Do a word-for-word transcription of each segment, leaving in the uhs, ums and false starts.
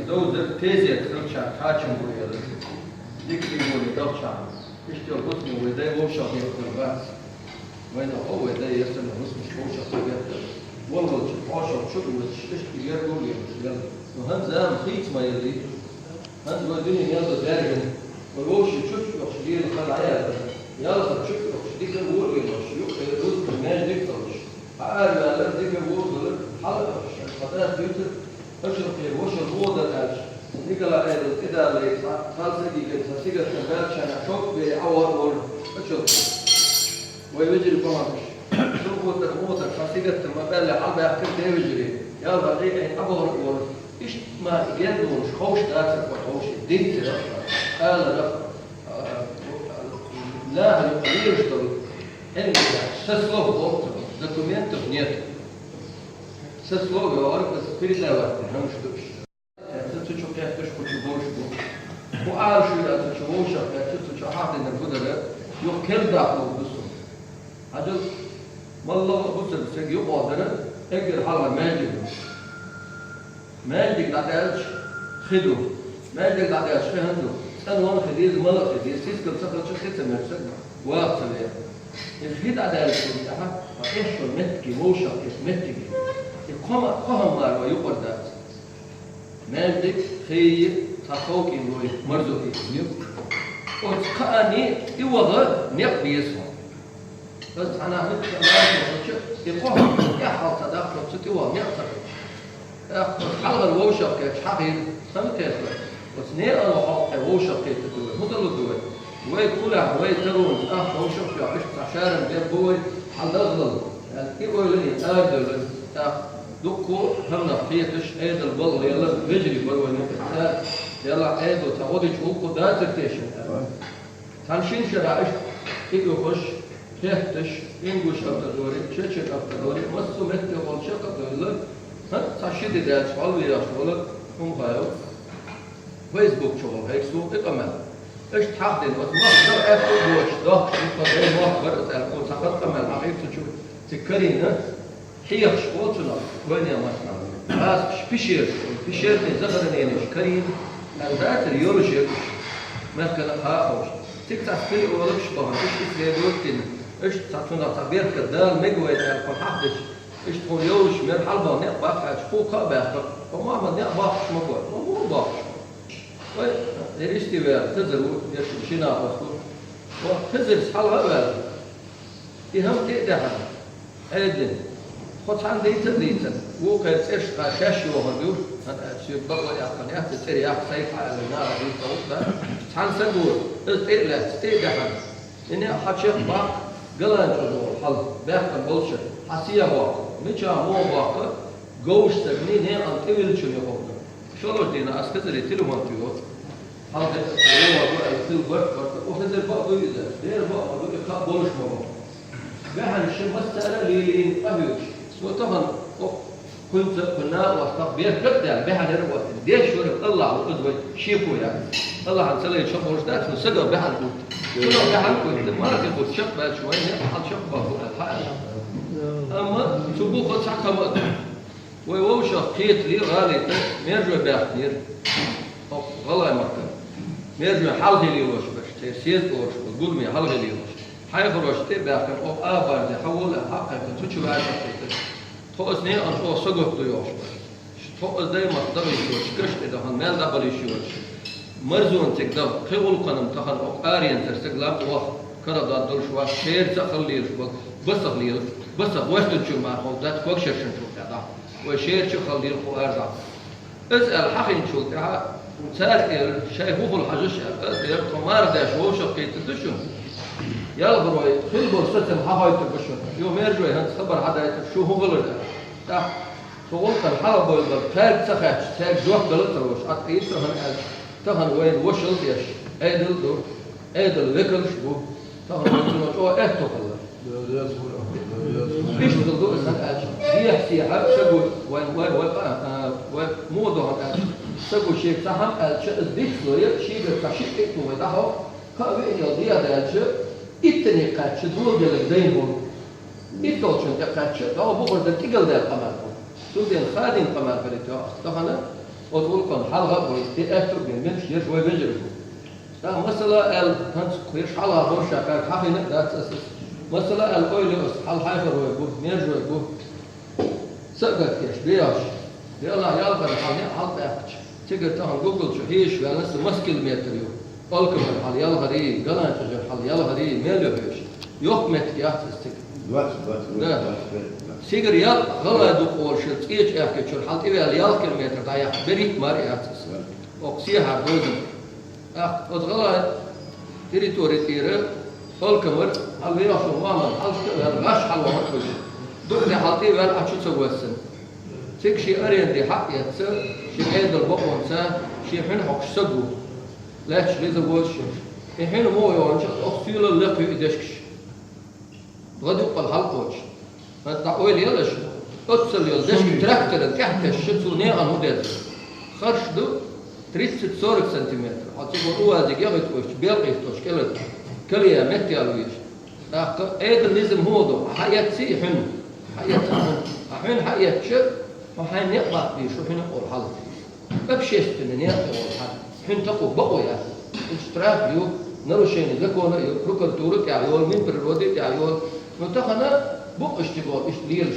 Довзар тезет хилча кхачам бу яра. Дикри боли дахча. Иштта бусни вай дай вовшах яхтар бац. Вайна хо вай дай ясана бусни вовшах яхтар. Валвал чу хошо чу вай иштта яргули ял. Ну ханзам хийц ма яли. Ханз вай дуни ял да дарган. Вай вовши чу чу вовши дил хала ял. Ял чу чу вовши дика вор ял. Ю э рус меж дик талш. Хьаарваьлар, дика вогӀалар, хьалаахча, хьадас дуьйцар, аша кхера, ваша лодар аьлча, Николай Айдал тӀедалле, цхьа, цхьа сагига, цхьа сигатна баьлчана, шовкъ бе, Ӏавар вор, аша кхера. Вай вежарий бахьанаш. Шовкъотар, мотар, цхьа сигатна ма баьлле, хьалбаьхкар де вежарий. Ял хьалхи, ай, Ӏабахар вор. Иштта ма гердонаш, ховш дацар, ховш, динцера, алара, а, а, нахьа юкъа вирус долу. Со слов, документов нет. Со слов, говорю, передавать, потому что это цу чу кхетташ, кху чу болуш бу. Кху Ӏалашвира цу чу вовшах кхетташ, цу чу хьахдина гудара, юха кердахь лов ду со. Хьажал, малла ва бусар, цига юкъа дара, эггара хьалха маьждиг ду. Маьждиг дӀадаьлча хи ду. Маьждиг дӀадаьлча хи хӀана ду? ЦӀанван хи деза, мала хи деза, сискал ца хилча хи ца мерсаг ваха ца вер. И хи дӀадаьлча тӀехьа, ма эшшо меттиге, вовшах эш меттиге. И кхо ма, кхо хӀама мара ва юкъара дац. Маьждиг, хи, цхьа ховкӀин лой, марзо и. Оцу кхаъани и ваха некъ беза хьо. Аса цхьана хӀуьтту ца лаьцна хӀуьтту, и кхо хӀума тӀехь хьал ца дахча, цу тӀе ваха некъ ца хилча. ТӀаккха оцу хьалхара вовшах кхетча, хьахийна, сан кхетта, оцу некъан ваха хьалха вовшах кхетта ду вай, хӀун дала ду вай? Вай кхулехь, вай таронца ахча вовшах тоьхна, иштта цхьа шаран бер бу вай, хьал дахлал. И ойла и арадевлла, тӀаккха дуккхо хӀаманах кхеташ, Ӏедал балха лела, вежарий бара вайна, цара, Делахь Ӏедал ца гӀо дича гӀуллакх дацар тешна. Цхьана шина шарахь иштта кхиоьхуш, кхетташ, ингуш автодоре, чечен автодоре, массо а метте волча а довлла, хӀан, цхьа ши де даьлча хьалвеяхаш волу хӀума хаьа. Фейсбук чу волу хьайга суна и къамел. Иштта хьахдина, оцу мах дар аьтту а боцуш, дохкуш, юха дай мох бара аьлла, кхо цхьа хатта къамел хьахийра цу чу, цига карийна. Хьехаш олу цунах, вайна а массанхьа. Гьаскаш пишераш, пишертний захараненаш карийна, аьлла дацара йолуш яра уьш, мехкана а хаа а ховш. Цига цхьа стили олуш бахана, уьш исследовать дина, уьш цхьа цунах цхьа беркат дала мега вай аьлла, кхо хьахдича, уьш тхуна йолуш мера хьалабаха некъ баккхаьча, кху кхаъ баьккха, кхо Мохьмад некъ боккхуш ма бора, ма муха боккхуш бу. Вай, э, ристи вер, Хизар ву, деш шина а хӀост ву. Ва Хизарс хьалха а ваьлла. И хӀама тӀе а даьхьна, Ӏедална. Тхо цхьаьна дийца а дийцина, вукхеран цӀерш кхаьчна шаьш йохург ю, хӀана аьлча соьга бакъо яьккхина яц, цӀера яккха сайга хьааьлла наха дийца гӀуллакх дац. Цхьана саго, иза тӀе а лаьцна, тӀе а даьхьна. И некъ хьан чекхбаккха, галанчу догӀу хьал, баьхкина болчу, хьан сехьа боккха, мичахь муха боккха, говш стагний некъан тӀе виллачун юкъа. ШолгӀачу дийнахь ас Хизаре телефон туьйху. Хьалха вогӀу аьлла, сил барт барт, оха дерг бакъ ду иза, дера бакъ ма ду, и кхаъ болуш ма бу. Баьхьана ши массара а лелийна къахьуьйтуш. Цо тахана, оха, кхуьнца, кхуьнан а остагӀа бехкат а даьлла, баьхьанера а оттина. Деш вара Аллахь ву, иза вай шеко яц. Аллахьан ца лайча болуш дац, но сага баьхьана гӀутту. Цунах баьхьана гӀутту, мархи гӀутту, чекхбаьлча вайна, хьал чекхбаккха аьлла хьаьа. Амма цу буху цхьа кама а ду. Вай вовшах кхетале гӀалин тӀе мержой баьхкинера. Хьо гӀалгӀай маттара. Мержой хьалхе лелош берш, церан съезд олуш болу гуламе хьалхе лелош. Хьайхарош тӀе а баьхкина, оха а барзе, хьан волу аьлла, хьакхайкхина, цу чу ваьшна хетира. Тхо аса некъан чӀогӀа сагатдо йохуш бара. Тхо аса даймахка дахийтош, каш тӀе дахана, мел дӀабала йиш йоцуш. Марзонна цига даха, кхин гӀуллакхана-м тахана оха аренцара стаг лам а ваха, карадон долуш вац, шерца а хала лелаш болу, басах лела, басах ваьстучун мара ховш дац, когшершинчул тӀаьхьа даха. Вай шерча а хала лела кху арзахь. Иза аьлла хьахинчул тӀаьхьа цара элира, шайх вухула хьажаш аьлла, иза элира, тхо марха даьш вовшах кхийтта ду шуна. Ялхарой, хила болу сацам хьахойтур бу шуна. Юха мержой хӀанца хабар хьадайтар, шу хӀун хилар аьлла. ТӀаккха цу гӀуллакхана хьалха бевлла, кхаьрга ца хаьтташ, цаьрга жоп дала а ца луш, Ӏа тӀаийца хӀана аьлча, тахана вайна вошал а деш, Ӏедал а ду, Ӏедал векалш а бу, тахана вай цунах чӀогӀа аьтто хилла. Иштта ду иза хӀана аьлча, дехьа-сехьа саго, вайн, вайн, вайн, а, а, вайн муха ду хӀана аьлча, саго шега цхьа хӀама аьлча, иза дицло яра, шийгара цхьа шиъ тӀе а тухий дӀахьо, кхаа виъна йолу дехьа даьлча, иттаниг кхаьчча, доладелларг дайна хуьлу. ИтталгӀачунна тӀе кхаьчча, дӀо бухара дан тӀигала даьлла къамел хуьлу. Цундела хадийна къамел хилийта йоах. Тахана Оцу гӀулакхана хьалха а бой, и аьттув а бен, меттигаш еш вай вежарий бу. ТӀаккха масала аьлла, хӀанз кху ерш хьалха болуш ша кхаьрга хьахийна а дац аса. Масала аьлла, ойла йо ас, хьалха хьайхарой бу, мержой бу. Са а гатдеш, бехаш. Делахь ялхара хьал, некъ хьалбаьккхича. Цигара тахана Google чу хьежаш ваьлла са масса километр ю. Алкамара хьал ялхарий, ГаланчӀожара хьал ялхарий, мел ю хьоьжуш. Йоккха меттиг яц аса цига. Двадцать, двадцать, Да. двадцать пять, да. Цигара ял гӀалгӀай дукха олуш йолу цӀечу аьхкечуьра хьал тӀеваьлла ялх километр дӀаяхьа берхӀитта мара яц аса. Да. Окху сехьара дозанна. ТӀаккха оцу гӀалгӀай территори тӀера алкамара хьал вехаш волу махмал хьалшка а ваьлла, гӀаш хьалвахана а хуьлу. Дукха де хьал тӀе а ваьлла, Ӏа чу ца воьссина. Цига шен аренде хьаъ эцна, шен Ӏедал бакъонца, шен хьуьнан хьокхуш саг ву. Лаьтташ лиза возуш йолуш. И хьуьнан муха йогӀучу, оха суьйлалла лекха ю и дешкаш. ДӀа дуккъал хьалкхочуш. ХӀанз дӀа ойла елаш, оццал йолу дешка тракторан тӀехь тесча, цу некъан хӀун деза? Харш ду тридцать-сорок сантиметр. Хьо цигара увазиг яхийтахуьйтуш, белкъийтахуш кӀелара, кале меттел везаш. ТӀаккха Ӏедал низам хӀун ду? Хьан эцций хьуьнан? Хьан эцций хьуьнан? Хьан хьуьнан хьан эцча, хьо хьайн некъ баккха дийр шу хьуьнан олу хьал. Общественный некъ тӀе волу хьан. Хьуьнан такъо бакъо яц. Уьш штраф ю, нарушение закона а ю, прокуратура тӀехь йолу, Минприроды тӀехь йолу. Ну, тахана бу-кх уьш цига волу, уьш лелаш.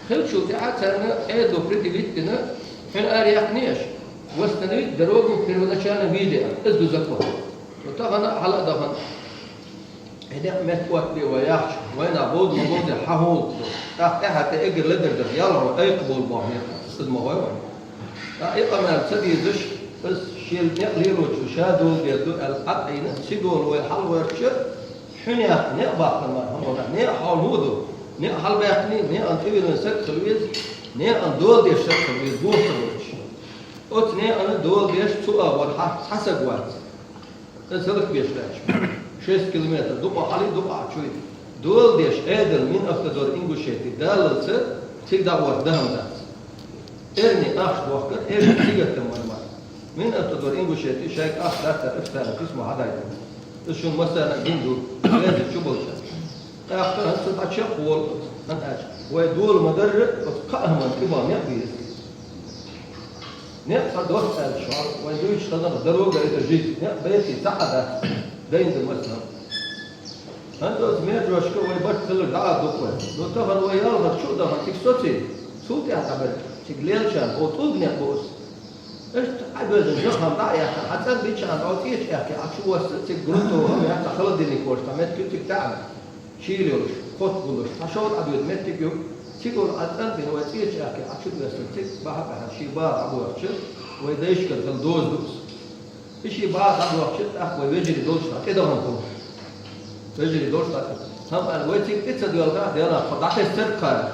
Хиллачул тӀаьхьа царна Ӏедало предъявить дина, хьуьнан ара яьккхина аша. Восстановить дорогу в первоначальном виде, иза ду закон. Ну, тахана хьала а дахана. И некъ метта оттабе вай яхча, вайнах бовза ма бовза, хьан хӀун ду? ТӀаккха тӀаьхьа тӀе эггара ледара дара, ялхо айкхабовла боху некъ, иза ма гӀой вайна. ТӀаккха и къамел ца дезаш, иза шен некъ лелочо ша доладер ду аьлла, Ӏад Ӏийна, цига вай хьалавоьрча, хьуьнан яккха некъ баккхар мара хӀума бара. Некъ хьол хӀун ду? Некъ хьалабаьккхиний, некъан тӀе виллина саг хила веза, некъан дола деш саг хила веза, боху ца воьрча. Оцу некъана дола деш цу агӀор хьа цхьа саг вац. Аса хӀаллакбеш лаьтташ. Шесть километр дукъа хьалий, дукъа Ӏачуй. Дола деш Ӏедал Минавтодор Ингушетии даллалца цига дӀагӀорта дахана дац. Эрни ахча дохкар, эрни цигаттам мара мара. Минавтодор Ингушетии шайга ахча даттар официально письмо хьадайтина. Иза шуна массарна а гина ду, леза чу болчарна. ТӀаккха хӀанз цу дӀа чекх волу, хӀана аьлча, вай дола ма-дарра, оцу кхаа хӀуманна тӀе бан некъ беза. Некъ ца доцу аьлла шуьга, вайн дуьйцуш хаза дорога это жизнь. Некъ бети ца Ӏа дац, дайна ду массанхьа. ХӀанз оцу мержошка вай барт хилар дӀа а дукха вай. Ну, тахана вай ялхара чу а дахана, цига соций, цул тӀаьхьа дӀабелча, цига лелачарна, о, тӀулг некъ бу аса. Иштта Ӏа беза жахам дӀа а яьккхина, Ӏа цӀанбича а, Ӏа цӀечу аьхке, Ӏа чу восса, цига грунтовый хӀума яц, цхьа холодильник волуш, цхьа меттиг ю цига таьӀна. Шийла йолуш, кхотта гуллуш, цхьа шовда Ӏа доьду меттиг ю, цига волу Ӏа цӀанбина вай цӀечу аьхке Ӏа чу доьссина, цига бахьа а баьхьна, шен бала дӀабоьхча, вай дайшкара хила доза ду аса. И шен бала дӀабоьхча, тӀаккха вай вежарий долуш дӀа тӀедахана хӀума. Вежарий долуш дӀа тӀе. ХӀама аьлла, вай цига тӀе ца доьлхахь, Делахь, тхо дӀатесчара кхара.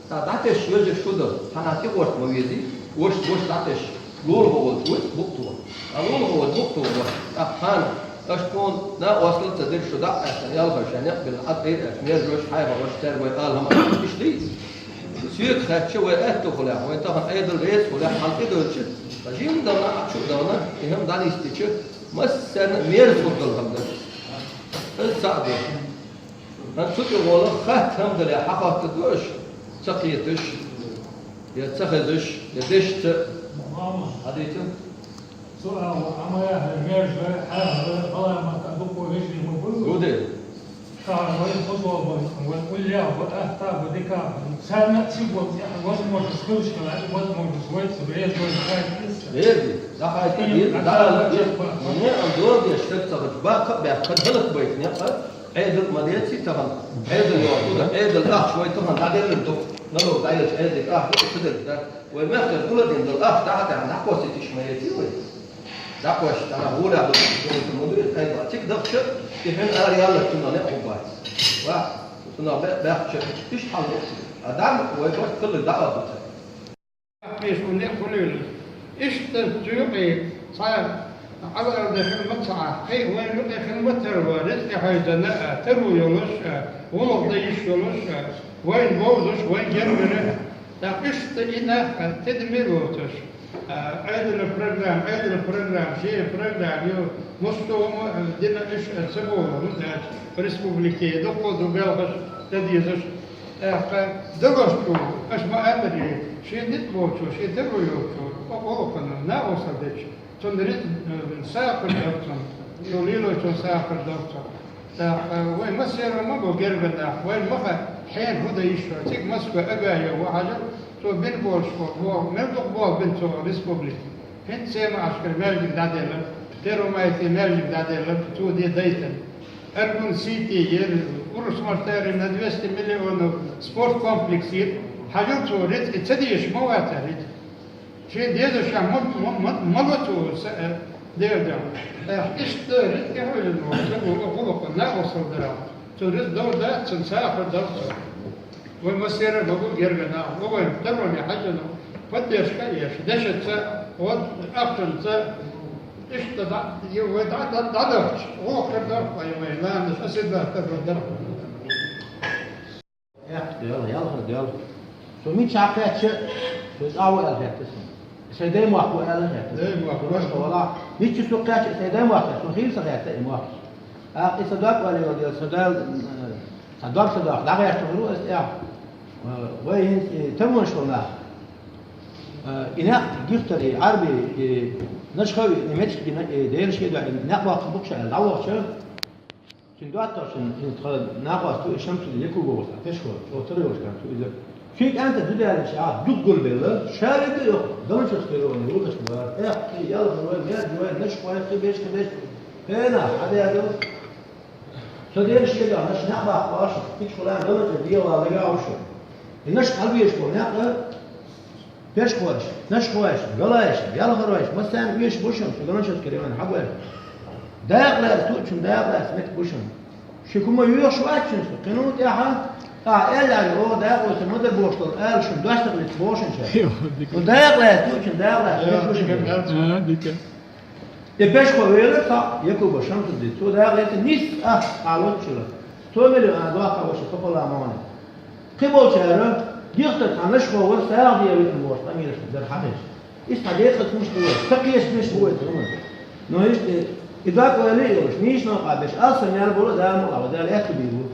ТӀаккха дӀатесча вежарий шу ду, цхьанхьа тӀе гӀорта ма везий, ваша, ваша дӀатесча, лулахо волчу вуй букъ тухуш. Ткъа лулахо волчу букъ тухуш вац. ТӀаккха хӀана, аша тхуна накъосталла а ца дира, шу дӀа а къаьстина, ялхара шайн некъ бина, Ӏад Ӏийра аьлча, мержош, хьайбагӀаш, цаьрга вай ала хӀама иш дий? Соьга хаьттича вай аьтто хуьлехь, вайн тахана Ӏедал реза хуьлехь, хьал тӀедоьлча, ткъа жимма а дахана, Ӏа чу а дахана, и хӀума дӀанисдича, массарна а мерза хӀума долу хӀума дара. Иза цхьаъ ду. ХӀанз цу тӀе гӀолах хатта хӀума дале, хьахоттур ду аша, ца кхеташ, я ца хезаш, я дешца. Мама. Хьадийца? Цу агӀор Ӏамаяхьара, мержа, хьаьхара, гӀалгӀай маттахь дуккха вежарий ма бу. Гуди. Цара вайн хоза вай, вайн уллех бу, атта бу, дика бу. Царна а цига ван тӀехь возможность хилча хила, и возможность вайца беза, вайн хьайца. Берди, дахьайтта И деза, а дахьала цара деза. Чекхбаха. Некъан дола деш стаг ца хилча, баккха а баьккха, хӀаллакбайта некъ а. Ӏедал ма деций тахана? Ӏедал йоху, Ӏедал ахча вай тахана дӀаделлина ду. Налог дӀаелча Ӏедале ахча ду, ца делча да. Вай мехкара гуладина долу ахча дӀа а даьхьна, дӀакхоссийтуш ма яций вай? ДӀакхоссийтуш, дӀа гӀолехь ду, ма дуьйцу, тхайбан. Цига дахча, и хьуьнан ара яллалц цунах некъ хӀума бац. Ва, цунах бе-, баьхча, иштта хьал бу. А дӀа вай барт хилла дӀа а ду ца. Беш ву некъ хуьлийла. Иштта цу юкъе цхьа Ӏалар де хила ма ца Ӏа, кхин а вайн юкъе хила ма тара ван, рицкъа хьайзана а, таро йолуш а, гӀуллакх дан йиш йолуш а, вайна вовзаш, вайн гергарий а. ТӀаккха иштта и нах а тидаме а воцуш, а, Ӏедалан программа, Ӏедалан программа, шен программа ю, массо а хӀума а дина иштта ца боху, хӀунда аьлча республике дуккха а ду белхаш дан дезаш. ТӀаккха дагош чу, аша ма аллара, шен ницкъ болчо, шен таро йолчо, къо-, къолокхана, накъостал дечо, цунна рицкъ, э, сагӀа хир дар цунна, цо лелочун сагӀа хир дар цунна. ТӀаккха вай массера ма бу герга нах, вайна ма хаьа, хьенан хӀун дан йиш йолаш, цига Москве Агаев ва хьажал, цо бина болаш бо-, бо-, мел дукха болх бина цо республике. ХӀинца Сема-Ӏаьшкара маьждиг дӀаделлар, Первомайске маьждиг дӀаделлар, цо де дайтар. Аргун-Сити яр, урус мартари на двести миллионов спорткомплекс яр, хьажал цо рицкъ, ца дезаш ма вац цо рицкъ. Шен дезаш ма, ма, ма, ма ло цо са-, э, дер дер. Э, иштта рицкъ хьожал, ца гу-, гу-, гу-, накъостал дар. Цо рицкъ дов дац, цун сагӀа хир дар цо. Вай массера ма бу герга нах, вай таро ма хьажал, поддержка еш, дешаца, вот, ахчанца, иштта да, е вай да, да, да, да, о, хир дар, вай, вай, ладно, спасибо, таро дар. Эх, Дела, ялхар Дела. Со мичча кхаьчча, со цӀа ва аьлла хетта сона. Сай дай мохк ва аьлла хетта. Дай мохк ва. Просто вала. Мичча со кхаьчча, сай дай мохк хетта, со хийла ца хетта и мохк. А, и са дог вале вал Дела, са Дала, э, са дог, са дог, дагъяш тугру ас тӀехь. Э, вай хӀинца, э, тамаш вал нах. Э, и накъ гихтар, и Ӏарби, и Нашхави, и мечки, и на-, и дераш еда, и накъ вакха букша, дӀавахча. Цуьнан доттагӀашна, и тха накъост ву, и Шамсудин Якубов волчу, Пешхор, цо тара йолчу кӀант ву иза. Шен кӀанта зудаьллачу ахь дукха гулбелла, ша вегга а йоккху, Галачуьнскера ван ву, вулаш вара. Эх, кхин ялхар вай, мерза вай, Нашхой, кхин берш, кхин берш. ХӀенах, хьан дера ду? Со дераш шегахь, Наш некъ баккха ош, кхин чу хуьлан Галачуьра дегӀан вала дагахь ву шу. И Наш хьалбеш болу некъ, Пешхойш, Нашхойш, Галайш, Ялхаройш, массарна оьшуш бу шуна, шу Галачуьнскера ван хьан бу аьлла. Дакъа лаьцна, туучун дакъа лаьцна меттиг бу шуна. Ши хӀума йоьхуш вац шуна со, кхин ву тӀаьхьа, ахь аьлла аьлла, оха дакъа оьцур ма дара бохуш долу ала шуна, дош ца хилийта боху шуна ша. Йо, дика. Ну, дакъа лаьцна, туучун дакъа лаьцна меттиг бу шуна. А, дика. И Пешхо велира цхьаъ, Якуба Шамсуддин, цо дакъа лаьцна нийсса ахча, ахьа лоцучуьра. Сто миллион а доккха ваша, кхо пала мохьана. Кхин болчара, гихтар цхьа Нашхо вара, сагӀа де витина бохуш, къамелаш дара хьахийча. Иза цхьа декхар хӀумаш ду вай, ца кхеташ деш бу вай ца хӀуманаш. Но иштта, и дакъа вай ле а йолуш, нийса новкъа беш, алсам ял болу а, Дала мукъа вай, Дала аьтту бийр бу.